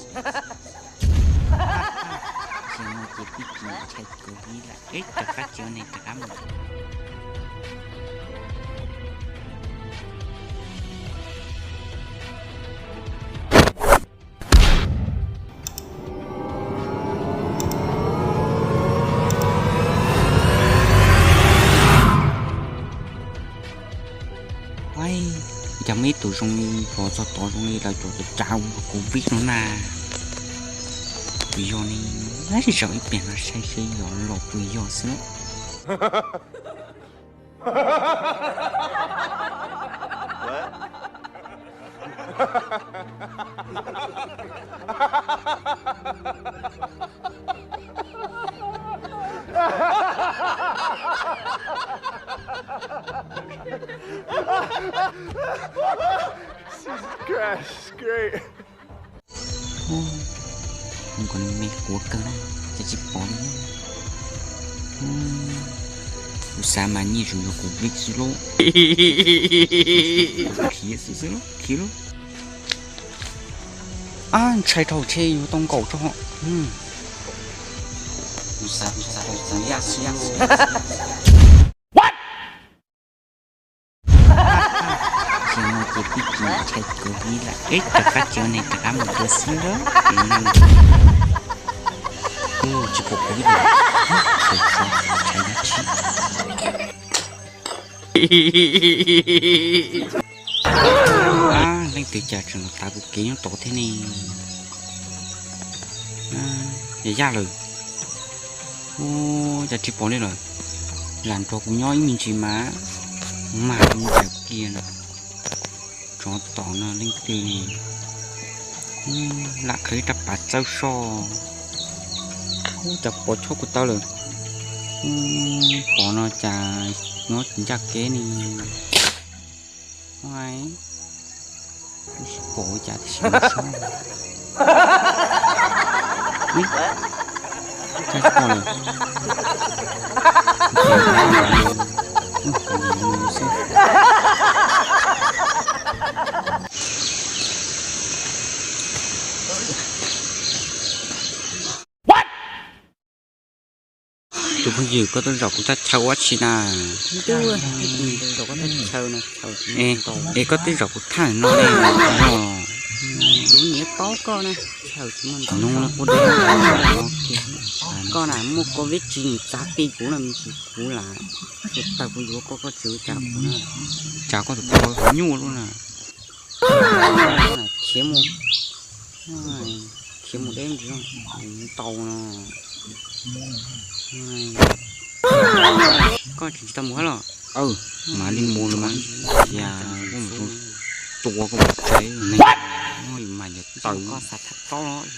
Ces no ces pib tsis ntshai covid lawm, ib rov qab tsis ua neeg rov qab mus. Cas muaj ib tug zoo li pos txog tod zoo li lawv cov tsav ua covid no na. Puas yog ne? Zaum ib pliag no saib seb yog los puas yog xwb. Jesus Christ, it's great. Nws kuj me quav kawg na, cas tsis pom li. Kuv xav mas nyij tsuas yog kuv vij xwb lauj. Khiav xwb xwb lauj, khiav lauj. Ab, ntshai dhau tsheb yuav tau nkaum tso. Kuv xav, kuv xav, kuv xav yaj xwb, yaj xwb. Ces no ces pib tsis ntshai covid lawm, ib rov qab tsis ua neeg rov qab mus dua xwb lauj. Ces no tsis pom covid lawm, ces tso tshais dab tsi. Leej twg cas tseem los tav kuv kev nyob tod thiab ne? Yog yaj lawm. Ub, cas tsis pom li lawm. Lam nrog kuv nyob ib me ntsis mas mag ncaws kiag na. Tsov tom no leej twg ne? Lam khawb ib rab pas txawb soj. Ub, cas pov chob kuv taw lawm. Ub, pov no cas nyob tsis ncaj kev ne. Ua, tsis pom cas tib si. Cas tsis pom lawm. Tus phooj ywg, koj tuaj zaum kuv thaj chaw ua dab tsi na? Zaum koj thaj chaw no, es koj twb zaum kuv thaj no li no. Kuv niam paub koj na, chaw tsis muaj ntau no. Koj na muaj covid tsis nim txav ti kuv no me ntsis kuv lam tsis tawg kuv yuav koj, koj tsis ua cas kuv na. Cas koj tus poj nyuaj lub na. Khiav mus, khiav mus deb ntsis ntau no. Koj tsis tau mus hab los? Mam li mus los mas, cia koj mus tua koj mus tsev ne. Mas yog tawm koj xav tham tau los.